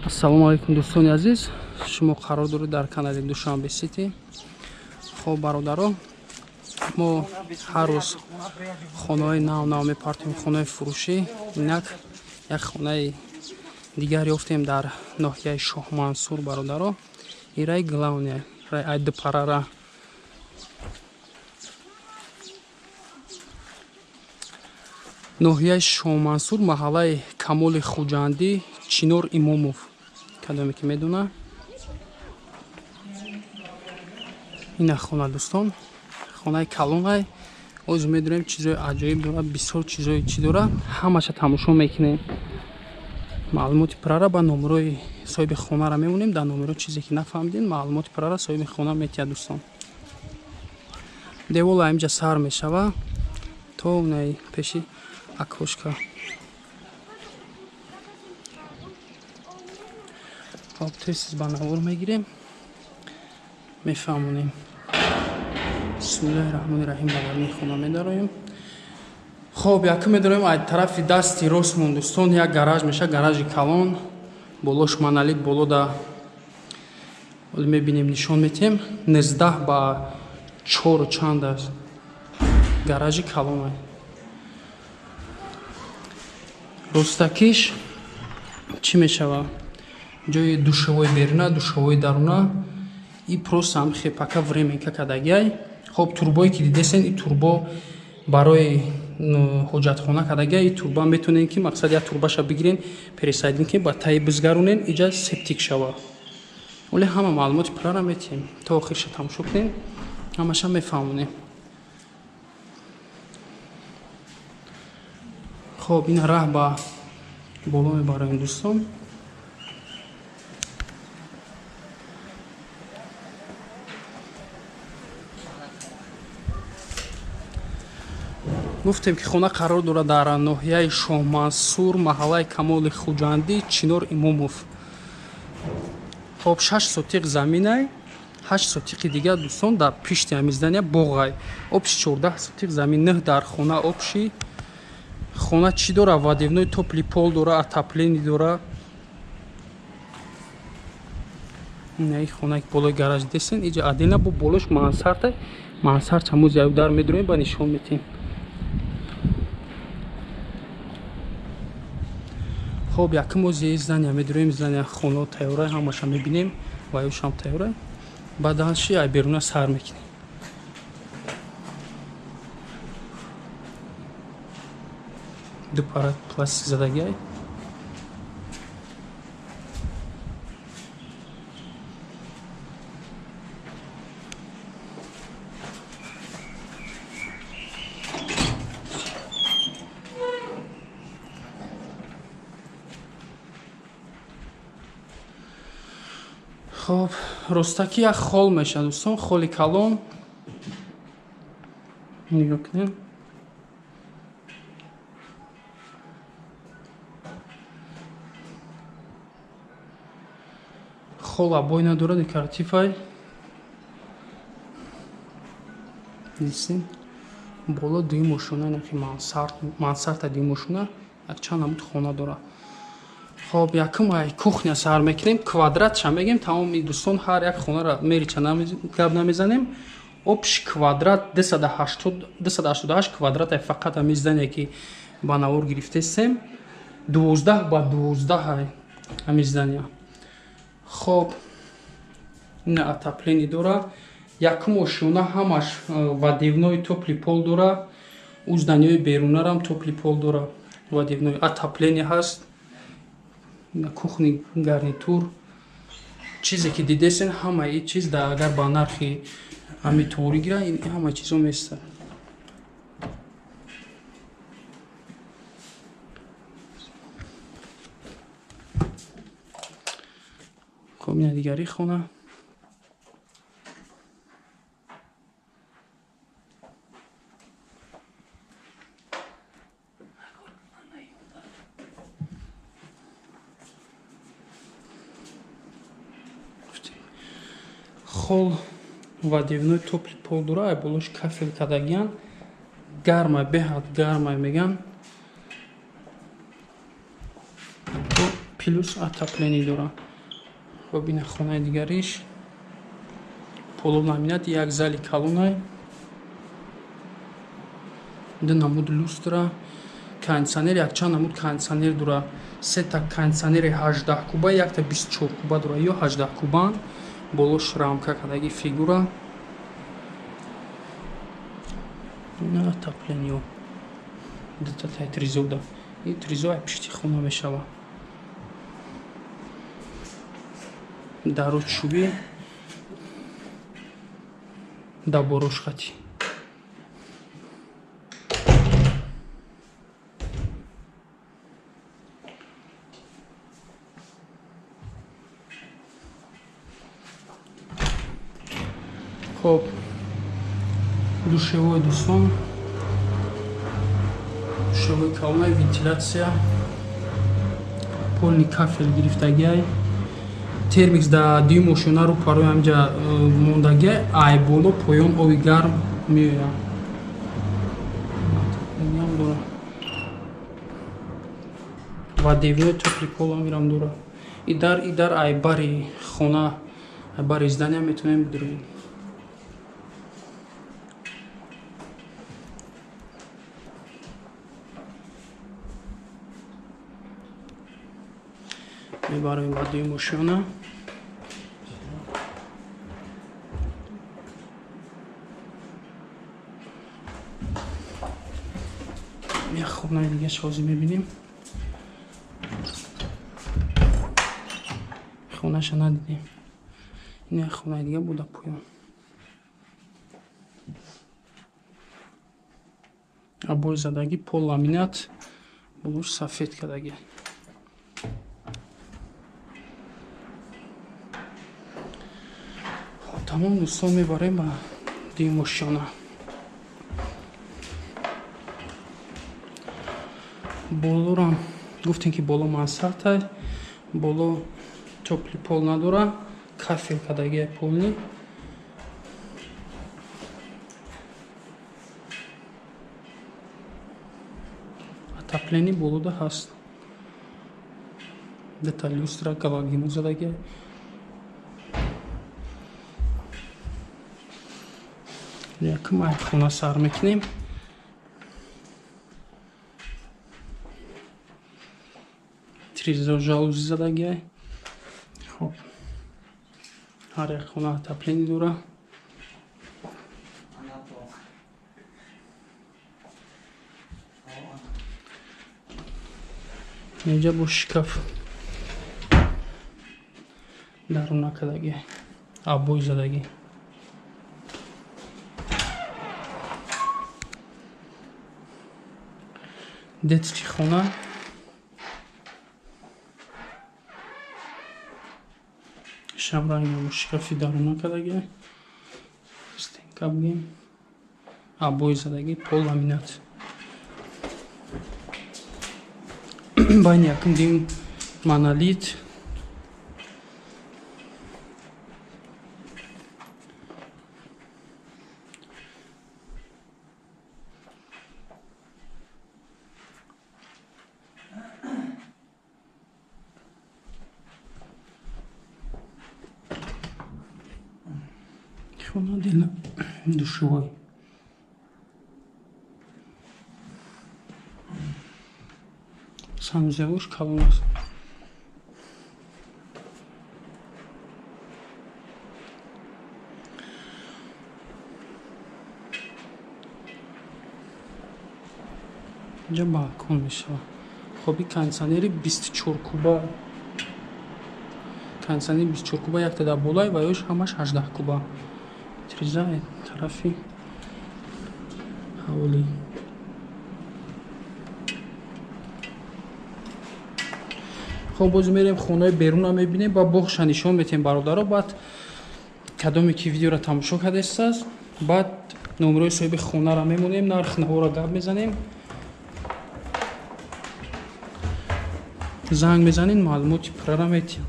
Ассалому алайкум, дӯстони азиз. Шумо қарор доред дар канали Душанбе Сити. Хоб, бародаро, мо ҳар рӯз хонаҳои нав нав мепартоем, хонаи фурӯшӣ. Инак як хонаи дигар ёфтем дар ноҳияи Шоҳмансур, бародаро. Ираи главная, рай Айдипарара. Ноҳияи Шоҳмансур, маҳаллаи Камоли Хуҷандӣ, Чинор Имомов. Кадоме ки медона. Ина хона, дӯстон, хонаи калонай. Оз медонем, чизои аҷоиб дорад, бисёр чизои чӣ дорад. Ҳамаша тамошо мекунем. Маълумоти пуррара ба номерои соҳиби хонара мемонем. Дар номеро чизе ки нафаҳмидем, маълумоти пуррара соҳиби хона метиҳад, дӯстон. Девола инҷа сар мешава то най пеши окошка. Хоб, тез ба навор мегирем, мефаҳмонем. Бисмиллаҳи раҳмони раҳим. Ба даруни хона медароем. Хоб, якум медароем аз тарафи дасти ростмон, дӯстон, як гараж меша, гаражи калон, болош монолит, боло да ҳоле мебинем, нишон метиҳем. 19 ба 4 чанд аст, гаражи калон. Ростакиш чӣ мешава? Ҷои душевой беруна, душевой даруна. И просто ҳам хепака временка кардагиай. Хоб, турбое ки дидесен, и турбо барои ҳоҷатхона кардагиай. И турба метавонем ки мақсад як турбаша бигирен, пересадим ки ба таи бизгаронен, иҷа септик шава. Оле ҳама маълумоти пуррара метиҳем, то охирша тамошо кунем, ҳамаша мефаҳмонем. Хоб, ина раҳ ба боло мебароем, дӯстон. Гуфтем ки хона қарор дорад дар ноҳияи Шоҳмансур, маҳаллаи Камоли Хуҷандӣ, Чинор Имомов. Хоб, 6 сотиқ заминай, 8 сотиқи дигар, дӯстон, дар пишти ҳамин здания боғай. Общий 14 сотиқ замин, нӯҳ дар хона общий. Хона чӣ дора? Водяной тёплый пол дора, отопление дора. Инаи хона ки болои гараж десен, иҷа отдельно бо болош мансарда, мансард ҳамуз як дар медуроем, ба нишон метиҳем. Хоб, якум ози здания медуроем, здания хона тайёра, ҳамаша мебинем, ва ёшам тайёра. Баъдан ши ай беруна сар мекунем. Ду пара пластик задагиай. Хоб, ростакӣ як хол мешавад, дӯстон, холи калон. Нигоҳ кунем. Хол обой надорад, декоративай. Дидистин? Боло дуюм ошёна, нахи мансард, мансарда дуюм ошёна, якчанд намуд хона дорад. Хоб, якум ай кухня сар мекунем, квадратша мегем, тамоми дӯстон, ҳар як хонара мерича гап намезанем. Общий квадрат 288 квадрат ай фақат ҳамин здание ки ба навор гирифтесем, 12 ба 12 ай ҳамин здания. Хоб, ина отопление дора. Якум ошёна ҳамаш водяной тёплый пол дора. Ӯ зданиҳои берунарам тёплый пол дора. Водяной отопление ҳаст. Кухни гарнитур. Чизе ки дидесен, ҳамаи чиз да агар ба нархи ҳами туғрӣ гира, ин ҳама чизо места. Хоб, ина дигари хона. Хол водяной тёплый пол дора, ай болош кафел кардагиян. Гармай, беҳад гармай меган. Плюс отопление дора. Хоб, ина хонаи дигариш. Полуламинат, як зали калонай. Ду намуд люстра, кондиционер, якчанд намуд кондиционер дора. Сета кондиционери 18 куба, якта 24 куба дора. Ё 18 кубан. Болош рамка кадаги фигура. Ина отопление. Дута тай тризо да. И тризо ай пишти хона мешава. Дару чӯби да борош хати. Хоб, душевой дӯстон, душевой калонай, вентилятсия, полный кафел гирифтагиай. Термикс да дуюм ошёна рӯ парои ҳамҷа мондагиай, ай боло поён оби гарм меояд. Ва девинои топли пол ҳам дора. И дар ай бари хона, ай бари здания метавонем бидурем. Мебарем ба дуюм ошёна. Як хонаи дигааш ҳозир мебинем. Хонаша надидем. Ин як хонаи дига буда поён. Обои задагӣ, пол ламинат, болош сафед кардагӣ. Тамом дӯстон, мебарем ба дуюм ошёна. Болорам гуфтем ки боло мансартай, боло топли пол надора, кафел кардагиай полни. Отопление болода ҳаст. Дута люстра галогено задагиай. Якум ай хона сар мекунем. Тризо жалузи задагиай. Хоб, ҳар як хона отопление дора. Инҷа бо шкаф даруна кардагиай, обои задагӣ. Детский хона. Шамранги шкафи даруна кардагиай. Стенка бигем. Обои задагӣ, пол ламинат. Байни якум дим монолит. Хона отдельно душевой. Санузелуш калон аст. Инҷа балкон мешавад. Хоби кондиционери 24 куба. Кондиционери 24 куба якта дар болай ва ёш ҳамаш 18 куба. Триза тарафи ҳавлӣ. Хоб, боз мерем хонаи берунро мебинем ва боғша нишон метем бародаро. Баъд кадоме ки видеоро тамошо кардастааст, баъд номерои соҳиби хонаро мемонем, нарх наворо гап мезанем. Занг мезанем, маълумоти пуррара метиҳам.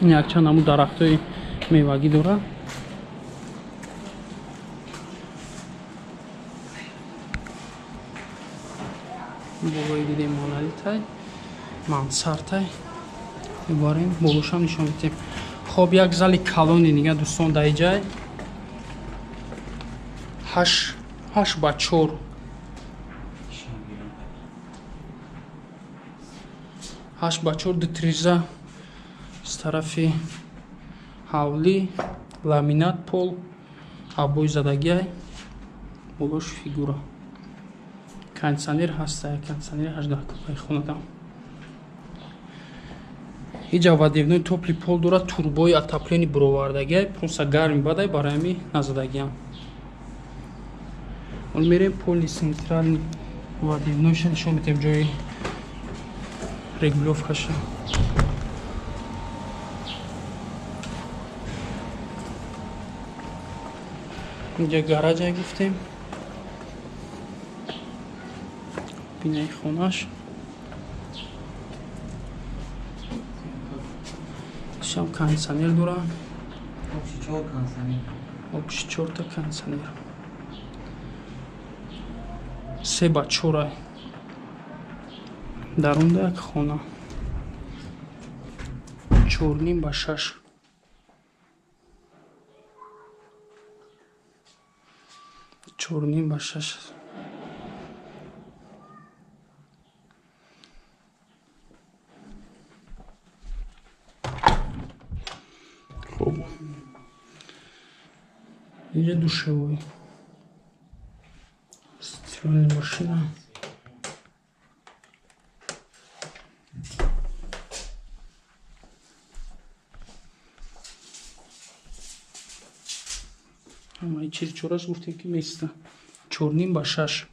Якчанд ҳамун дарахтҳои мевагӣ дорад. Болои дидем монолитай, мансартай. Мебарем, болошам нишон медиҳем. Хоб, як зали калони дига дӯстон дар иҷай. 8 ба 4. 8 ба 4 ду триза аз тарафи ҳавлӣ, ламинат пол, обои задагиай, болош фигура. Кондитсионер ҳаста, кондитсионери 18 кубаи хонадам. Иҷа водевной топли пол дорад, турбои отоплени буровардагиай, просто гарми бадай, барои ҳами назадагиам. Ҳол мерем поли центральный водевнойша нишон медиҳем, ҷои регулировкаша. Инҷа гаража гуфтем. Бинаи хонаш. Шам кондитсионер дорад. Общий 4 кондитсионер. 3 ба 4. Дарунда як хона. 4.5 ба 6. 4.5 ба 6. Хоб. Инҷа душевой. Стиральная машина. Ҳамаи чиз чораш гуфтем ки места. 4.5 ба 6.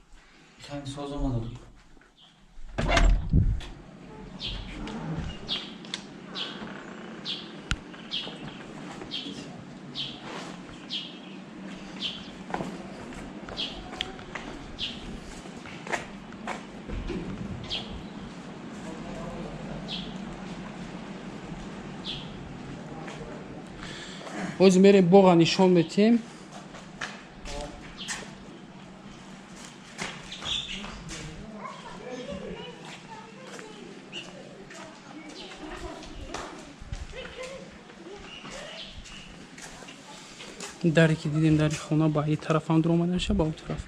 Боз мерем боға нишон метиҳем. Даре ки дидем, дари хона ба ин тараф ҳам дуромада мешавад, ба он тараф.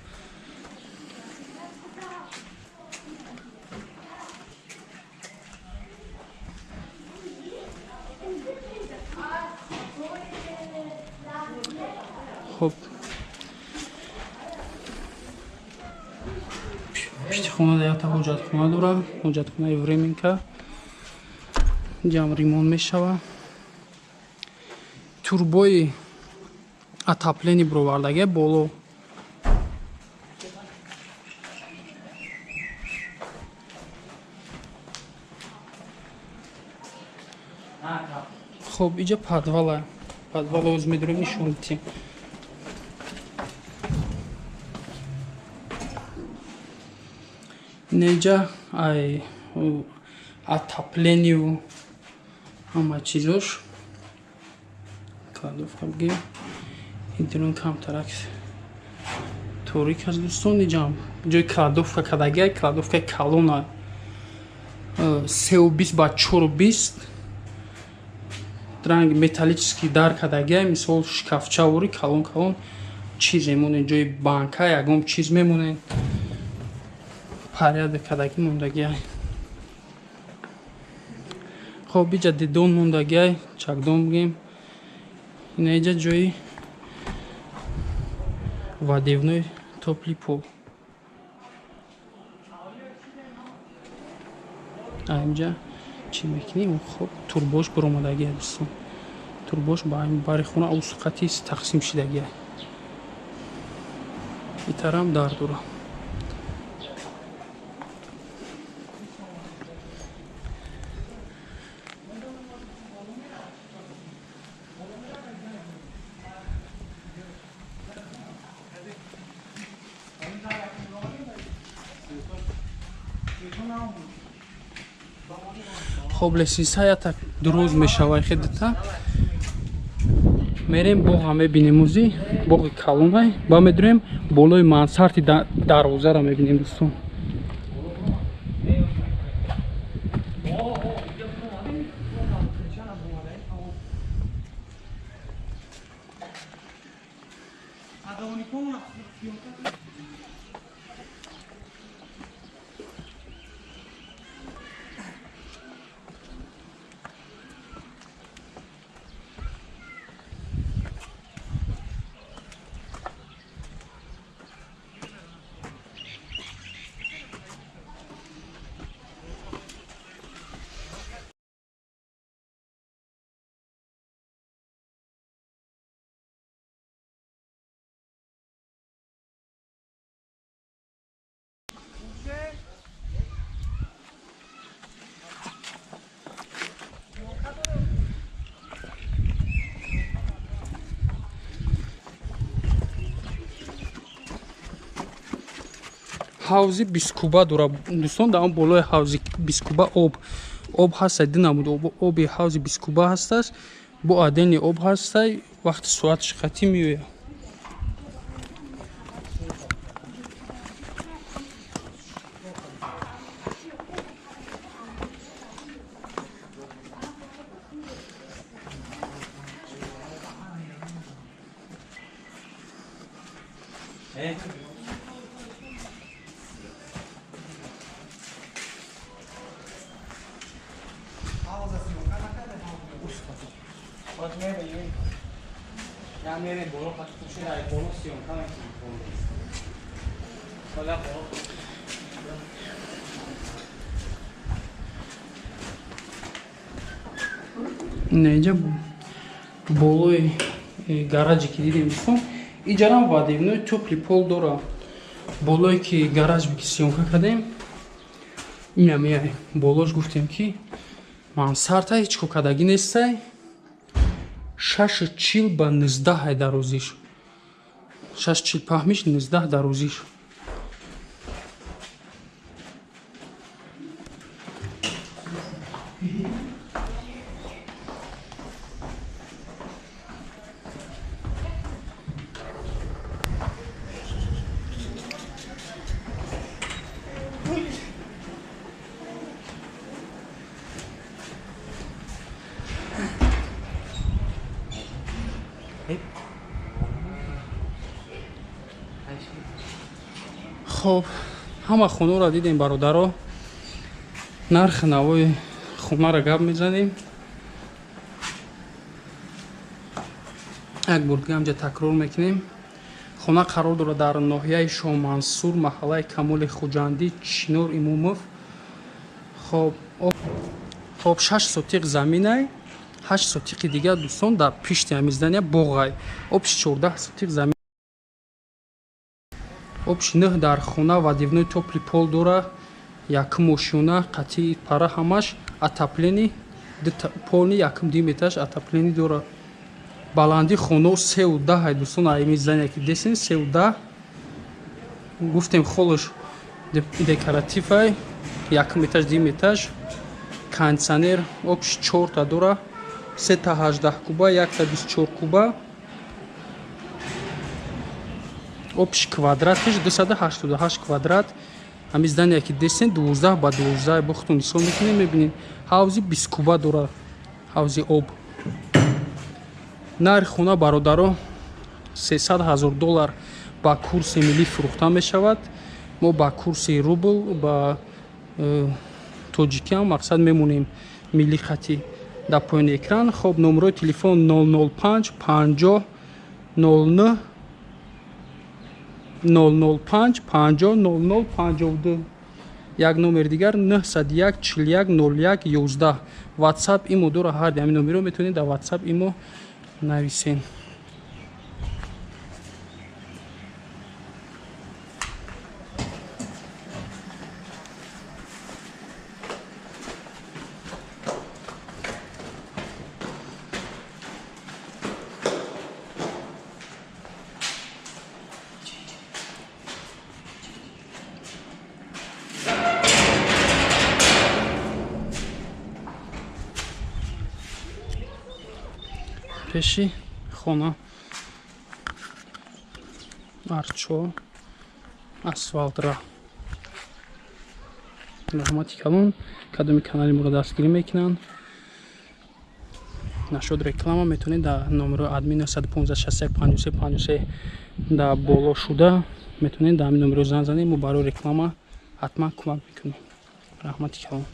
Хоб, пишти хона якта ҳоҷатхона дорад, ҳоҷатхонаи временка. Инҷам ремонт мешавад. Турбои отоплени буровардагия боло. Хоб, иҷа подвала. Подвала оз медорем нишон медиҳем. Неҷа ай отоплению ҳама чизош. Кладовка бигем. Интерон камтарак торик аст дӯстон. Иҷам ҷои кладовка кардагиай, кладовкаи калона 3.20 ба 4.20, ранг металлический дар кардагиай, мисол шкафчавори калон калон чиз мемонед, ҷои банка ягон чиз мемонед, порядок кардагӣ мондагиай. Хоб, иҷа дидон мондагиай, чакдон бигем. Ина иҷа ҷои водевной топли пол. Инҷа чӣ мекунем? Хоб, турбош буромадагиай дӯстон. Турбош ба бари хона усуқати тақсим шидагиай. Итарам дар дорад. Хоб, лестница ята дуруз мешавад хедата. Мерем боға мебинем, узи боғи калонай, ба медурем болои мансарти дарвозаро мебинем, дӯстон. Ҳавзи бискуба дора, дӯстон. Дар он болои ҳавзи бискуба об ҳаста, ду намуд оби ҳавзи бискуба ҳасташ, бо адени об ҳастай, вақти соатш қатӣ меояд. Инҷа болои гаражи ки дидем, дӯстон, иҷарам вадивной тёплый пол дора. Болое ки гараж ки съёмка кардем, инам болош гуфтем ки мансарта, ҳеҷ ко кардагӣ нестай. 6,40 ба 19 дарозиш, 6,40 паҳмиш, 19 дарозиш. Хоб, ҳама хонаро дидем, бародаро. Нархи навои хонаро гап мезанем. Як бор дига ҳамҷа такрор мекунем. Хона қарор дорад дар ноҳияи Шоҳмансур, маҳаллаи Камоли Хуҷандӣ, Чинор Имомов. Хоб, 6 сотиқ заминай, 8 сотиқи дигар, дӯстон, дар пишти ҳамин здания боғай. Общий 14 сотиқ замин. Общий 9 дар хона вадивной тёплый пол дора, якум ошёна, қатъи пара ҳамаш, отопление, полный якум дим этаж отопление дора. Баландии хонао 3,10, дӯстон, ҳамин здания ки десен 3,10. Гуфтем, холаш декоративай, якум этаж, дим этаж, кондитсионер общий 4та дора, 3та 18 куба, 1та 24 куба. Общий квадратиш 288 квадрат. Ҳамин здания ки десен 12 ба 12, бо худтон ҳисоб мекунем, мебинем. Ҳавзи 20 куба дора, ҳавзи об. Нархи хона, бародаро, 300 ҳазор доллар ба курси миллӣ фурӯхта мешавад. Мо ба курси рубл ба тоҷикиам мақсад мемонем миллӣ хатӣ дар поёни экран. Хоб, номерои телефон 005 50 09 005 50 00 52. Як номер дигар 901 41 01 11. WhatsApp имо дора, ҳар ҳамин номерро метавонед дар WhatsApp имо нависен. Пеши хона арчо, асфалтра. Раҳмати калон, кадоми канали моро дастгирӣ мекунанд. Нашод реклама, метавонед дар номерои админ 915 61 53 53 дар боло шуда, метавонед дар ҳамин номеро занг занед. Мо барои реклама ҳатман кӯмак мекунем. Раҳмати калон.